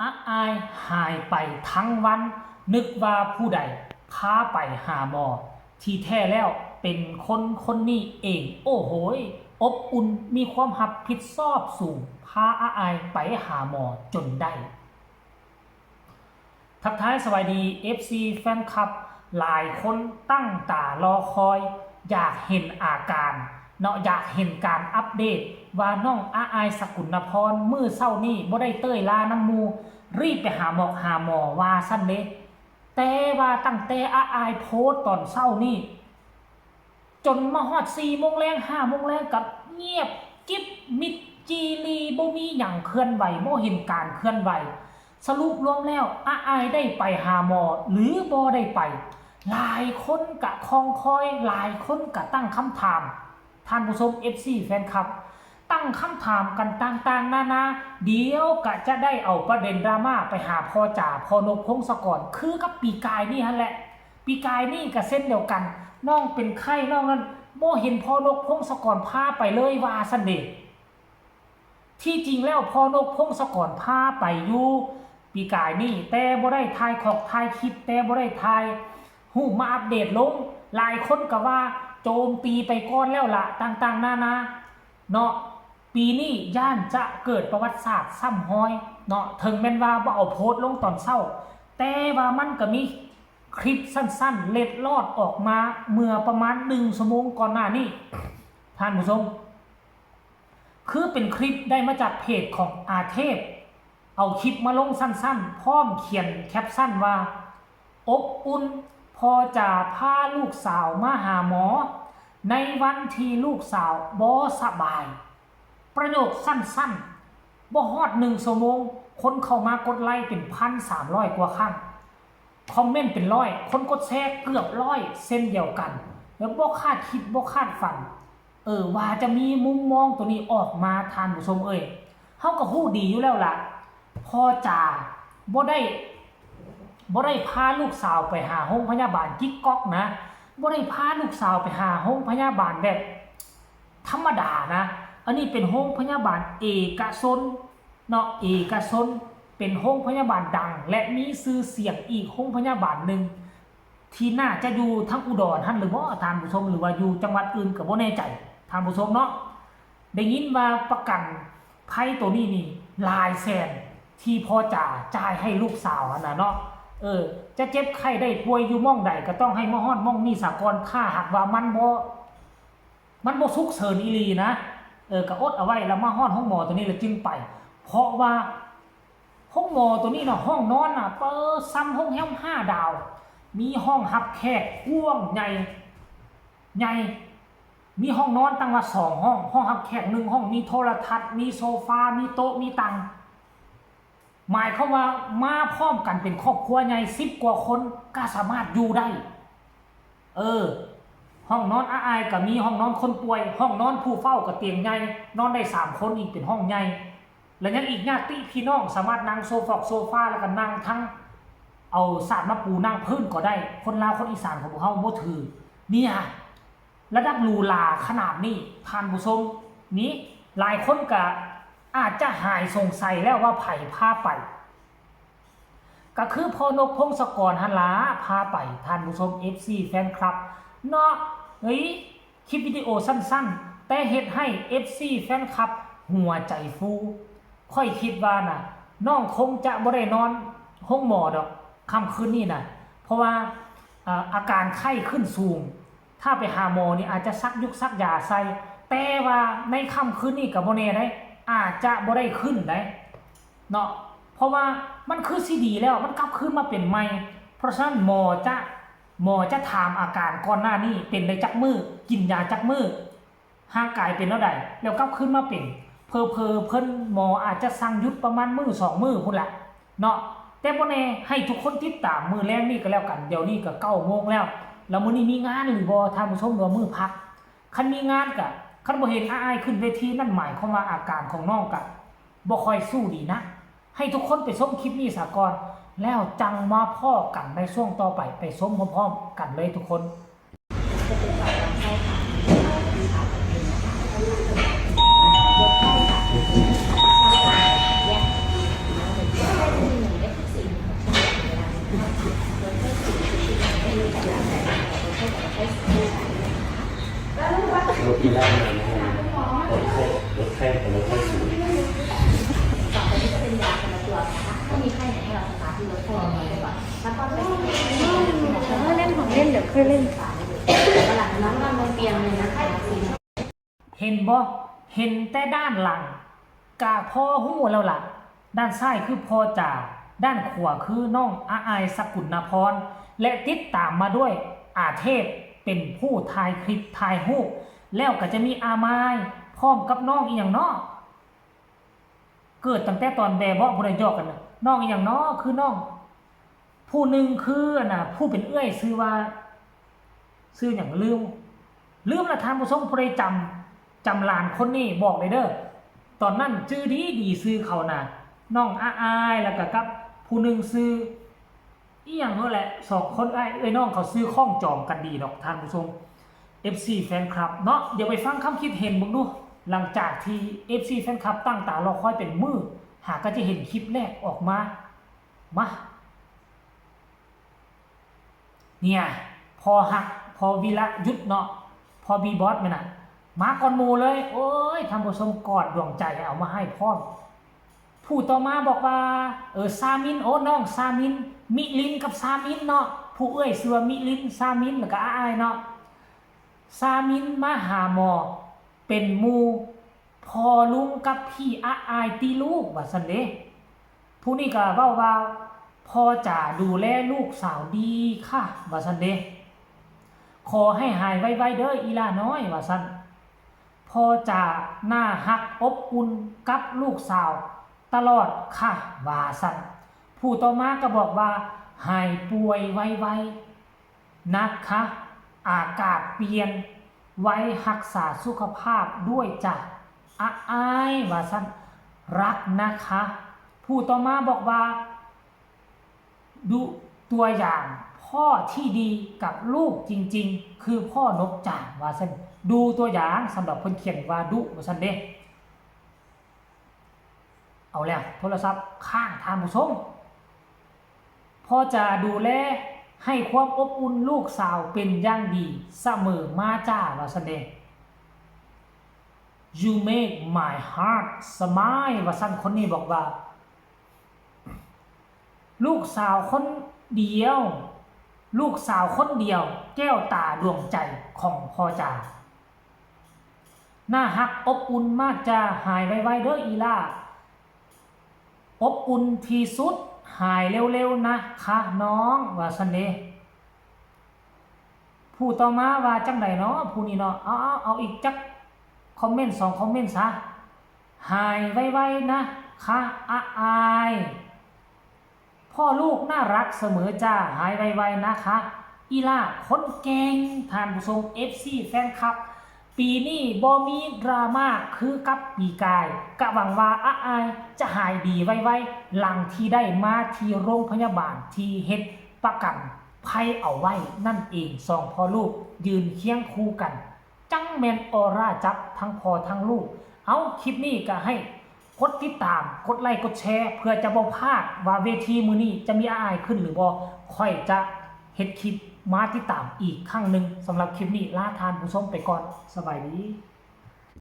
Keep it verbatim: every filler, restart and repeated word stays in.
อาอายหายไปทั้งวัน นึกว่าผู้ใดพาไปหาหมอ ที่แท้แล้วเป็นคนคนนี้เอง โอ้โหย อบอุ่น มีความรับผิดชอบสูง พาอาอายไปหาหมอจนได้ ทักทายสวัสดี เอฟซี แฟนคลับ หลายคนตั้งตารอคอย อยากเห็นอาการเนาะ อยากเห็นการอัปเดต ว่าน้องอาอายสกุลนพร มื้อเช้านี้บ่ได้เต้ยลาน้ำหมู่ รีบไปหาหมอกหาหมอว่าซั่นเด้ แต่ว่าตั้งแต่อาอายโพสต์ตอนเช้านี้ จนมาฮอดสี่โมงแลง ห้าโมงแลง กับเงียบจิ๊บมิดจีรี บ่มีหยังเคลื่อนไหว บ่เห็นการเคลื่อนไหว สรุปรวมแล้ว อาอายได้ไปหาหมอหรือบ่ได้ไป หลายคนกะคองคอย หลายคนกะตั้งคำถาม ท่านผู้ชม เอฟซี แฟนคลับ ตั้งคำถามกันต่างๆนานา เดี๋ยวกะจะได้เอาประเด็นดราม่าไปหาพ่อจ๋า พ่อนกพงศกร คือกับปีกายนี่หั่นแหละ ปีกายนี่กะเช่นเดียวกัน น้องเป็นไข้น้องนั่น บ่เห็นพ่อนกพงศกรพาไปเลยว่าซั่นเด้ ที่จริงแล้วพ่อนกพงศกรพาไปอยู่ปีกายนี่ แต่บ่ได้ถ่ายคอกถ่ายคลิป แต่บ่ได้ถ่ายรูปมาอัปเดตลง หลายคนกะว่าโจมตีไปก่อนแล้วละ ต่างๆนานาเนาะ ปีนี้ย้านจะเกิดประวัติศาสตร์ซ้ำฮอยเนาะ ถึงแม้นว่าบ่เอาโพสต์ลงตอนเช้า แต่ว่ามันกะมีคลิปสั้นๆเล็ดลอดออกมาเมื่อประมาณหนึ่งชั่วโมงก่อนหน้านี้ ท่านผู้ชม คือเป็นคลิปได้มาจากเพจของอาเทพ เอาคลิปมาลงสั้นๆ พร้อมเขียนแคปชั่นว่า อบอุ่น พ่อจ๋าพาลูกสาวมาหาหมอ ในวันที่ลูกสาวบ่สบาย ประโยคสั้นๆ บ่ฮอดหนึ่งชั่วโมง คนเข้ามากดไลค์เป็นพันสามร้อยกว่าครั้ง คอมเมนต์เป็นร้อย คนกดแชร์เกือบร้อยเช่นเดียวกัน แล้วบ่คาดคิดบ่คาดฝัน เออ ว่าจะมีมุมมองตัวนี้ออกมา ท่านผู้ชมเอ้ย เฮาก็ฮู้ดีอยู่แล้วล่ะ พ่อจ๋าบ่ได้ บ่ได้พาลูกสาวไปหาโรงพยาบาลจิ๊กก๊อกนะ บ่ได้พาลูกสาวไปหาโรงพยาบาลแบบธรรมดานะ อันนี้เป็นโรงพยาบาลเอกชนเนาะ เอกชน เป็นโรงพยาบาลดัง และมีชื่อเสียงอีกโรงพยาบาลหนึ่ง ที่น่าจะอยู่ทางอุดรหั่นหรือบ่ ท่านผู้ชม หรือว่าอยู่จังหวัดอื่นก็บ่แน่ใจ ท่านผู้ชมเนาะ ได้ยินว่าประกันภัยตัวนี้นี่หลายแสน ที่พ่อจ๋าจ่ายให้ลูกสาวหั่นน่ะเนาะ เออ จะเจ็บไข้ได้ป่วยอยู่หม่องใดก็ต้องให้มาฮอดหม่องนี้ซะก่อน ถ้าหากว่ามันบ่ มันบ่สุกเสิญอีหลีนะ เออ ก็อดเอาไว้ แล้วมาฮอดโรงหมอตัวนี้แล้วจึงไป เพราะว่าโรงหมอตัวนี้น่ะ ห้องนอนน่ะ เปิดซ่ำโรงแรมห้าดาว มีห้องรับแขกกว้างใหญ่ ใหญ่ มีห้องนอนตั้งว่าสองห้อง ห้องรับแขกหนึ่งห้อง มีโทรทัศน์ มีโซฟา มีโต๊ะ มีตัง หมายความว่ามาพร้อมกันเป็นครอบครัวใหญ่สิบกว่าคนก็สามารถอยู่ได้ เออ ห้องนอนอาอายก็มี ห้องนอนคนป่วย ห้องนอนผู้เฝ้าก็เตียงใหญ่ นอนได้สามคนอีกเป็นห้องใหญ่ และยังอีกญาติพี่น้องสามารถนั่งโซฟอกโซฟา แล้วก็นั่งทั้งเอาสาดมาปูนั่งพื้นก็ได้ คนลาวคนอีสานของพวกเฮาบ่ถือ เนี่ย ระดับหรูหราขนาดนี้ ท่านผู้ชม นี่ หลายคนก็อาจจะหายสงสัยแล้วว่าไผพาไป ก็คือพ่อนกพงศกรหั่นล่ะพาไป ท่านผู้ชม เอฟซี แฟนคลับ เนาะ เฮ้ย คลิปวิดีโอสั้นๆ แต่เฮ็ดให้ เอฟซี แฟนคลับ หัวใจฟู ข้อยคิดว่าน่ะ น้องคงจะบ่ได้นอนโรงหมอดอก ค่ำคืนนี้น่ะ เพราะว่า เอ่อ อาการไข้ขึ้นสูง ถ้าไปหาหมอนี่อาจจะซักยุกซักยาใส่ แต่ว่าในค่ำคืนนี้ก็บ่แน่เด้ อาจจะบ่ได้ขึ้นเด้ เนาะ เพราะว่ามันคือสิดีแล้ว มันกลับคืนมาเป็นใหม่ เพราะฉะนั้นหมอจะ หมอจะถามอาการก่อนหน้านี้เป็นได้จักมื้อ กินยาจักมื้อ ร่างกายเป็นแนวใด แล้วกลับคืนมาเป็น เผลอๆ เพิ่น หมออาจจะสั่งหยุดประมาณมื้อสองมื้อพู้นล่ะ เนาะ แต่บ่แน่ ให้ทุกคนติดตามมื้อแลงนี้ก็แล้วกัน เดี๋ยวนี้ก็เก้าโมงแล้ว แล้วมื้อนี้มีงานหรือบ่ ท่านผู้ชม หรือว่ามื้อพัก คันมีงานก็ คันบ่เห็นอาอายขึ้นเวที นั่นหมายความว่าอาการของน้องก็บ่ค่อยสู้ดีนะ ให้ทุกคนไปชมคลิปนี้ซะก่อน แล้วจั่งมาพ้อกันในช่วงต่อไป ไปชมพร้อมๆ กันเลยทุกคน จะเป็นฝ่ายนำเข้าสารเคมีนะคะ นำเข้าสารเคมีนะคะ แยกเป็นน้ำเป็นเกลือ ที่รับมานะครับลดไข้ลดไข้กับลดไข้สูง สองตัวนี้จะเป็นยาคนละตัวนะคะถ้ามีไข้เนี่ยให้เราสตาร์ทที่ลดไข้ตัวนี้ไปก่อนแล้วก็ไป เดี๋ยวค่อยเล่นของเล่นเดี๋ยวค่อยเล่น หลังน้องนอนบนเตียงเลยนะคะ เห็นบ่ เห็นแต่ด้านหลัง กะพอฮู้แล้วล่ะ ด้านซ้ายคือพ่อจ๋า ด้านขวาคือน้องอาอายสกุลนพร และติดตามมาด้วยอาเทพเป็นผู้ถ่ายคลิปถ่ายรูป แล้วก็จะมีอามายพร้อมกับน้องอีหยังเนาะ เกิดตั้งแต่ตอนแบเบาะผู้ใดหยอกกันน่ะ น้องอีหยังเนาะ คือน้อง ผู้หนึ่งคืออันน่ะ ผู้เป็นเอื้อยชื่อว่า ชื่อหยังลืม ลืมละท่านผู้ชม ผู้ใดจำ จำหลานคนนี้บอกเลยเด้อ ตอนนั้นชื่อดีดีชื่อเขาน่ะ น้องอาอายแล้วก็กับผู้หนึ่งชื่ออีหยังนั่นแหละ สองคนอ้ายเอ้ยน้องเขาชื่อข้องจองกันดีดอกท่านผู้ชม เอฟซี แฟนคลับเนาะ เดี๋ยวไปฟังคำคิดเห็นเบิ่งดู หลังจากที่ เอฟซี แฟนคลับตั้งตารอคอยเป็นมื้อ หากก็จะเห็นคลิปแรกออกมา มา เนี่ย พอหัก พอวีระยุทธเนาะ พอบีบอสแม่นน่ะ มาก่อนหมู่เลย โอ้ยท่านผู้ชมกอดดวงใจเอามาให้พร้อม ผู้ต่อมาบอกว่า เออ ซามิน โอ้ น้องซามิน มิลินกับซามินเนาะ ผู้เอื้อยชื่อว่ามิลิน ซามิน แล้วก็อาอายเนาะ ซามินมาหาหมอ เป็นหมู่พ่อลุงกับพี่อาอายติลูก ว่าซั่นเด้ ผู้นี้ก็เว้าว่า พ่อจ๋าดูแลลูกสาวดีค่ะ ว่าซั่นเด้ ขอให้หายไวๆเด้ออีหล่าน้อย ว่าซั่น พ่อจ๋าน่าฮักอบอุ่นกับลูกสาวตลอดค่ะ ว่าซั่น ผู้ต่อมาก็บอกว่า หายป่วยไวๆนะคะ อากาศเปลี่ยน ไว้รักษาสุขภาพด้วยจ้ะ อาอาย ว่าซั่น รักนะคะ ผู้ต่อมาบอกว่า ดูตัวอย่างพ่อที่ดีกับลูกจริงๆ คือพ่อนกจ่าง ว่าซั่น ดูตัวอย่าง สำหรับเพิ่นเขียนว่าดุ ว่าซั่นเด้ เอาแล้ว โทรศัพท์ค้างท่านผู้ชม พ่อจ๋าดูแลให้ความอบอุ่นลูกสาวเป็นอย่างดีเสมอมาจ้า ว่าซั่นเด้ You make my heart smile ว่าซั่น คนนี้บอกว่า ลูกสาวคนเดียว ลูกสาวคนเดียว แก้วตาดวงใจของพ่อจ๋า น่าฮักอบอุ่นมากจ้า หายไวๆเด้ออีหล่า อบอุ่นที่สุด หายเร็วๆนะคะน้อง ว่าซั่นเด้ ผู้ต่อมาว่าจั่งใดเนาะ ผู้นี้เนาะ เอาเอาเอาอีกจักคอมเมนต์สองคอมเมนต์ซะ หายไวๆนะคะ อาอาย พ่อลูกน่ารักเสมอจ้า หายไวๆนะคะ อีหล่าคนเก่ง ท่านผู้ชม เอฟซี แฟนคลับ ปีนี้บ่มีดราม่าคือกับปีกาย กะหวังว่าอาอายจะหายดีไวๆ หลังที่ได้มาที่โรงพยาบาลที่เฮ็ดประกันภัยเอาไว้นั่นเอง สองพ่อลูกยืนเคียงคู่กัน จั่งแม่นออร่าจับทั้งพ่อทั้งลูก เอา คลิปนี้ก็ให้กดติดตาม กดไลค์ กดแชร์ เพื่อจะบ่พลาดว่าเวทีมื้อนี้จะมีอาอายขึ้นหรือบ่ ค่อยจะเฮ็ดคลิปมาติดตามอีกครั้งหนึ่ง สำหรับคลิปนี้ลาท่านผู้ชมไปก่อน สบายดี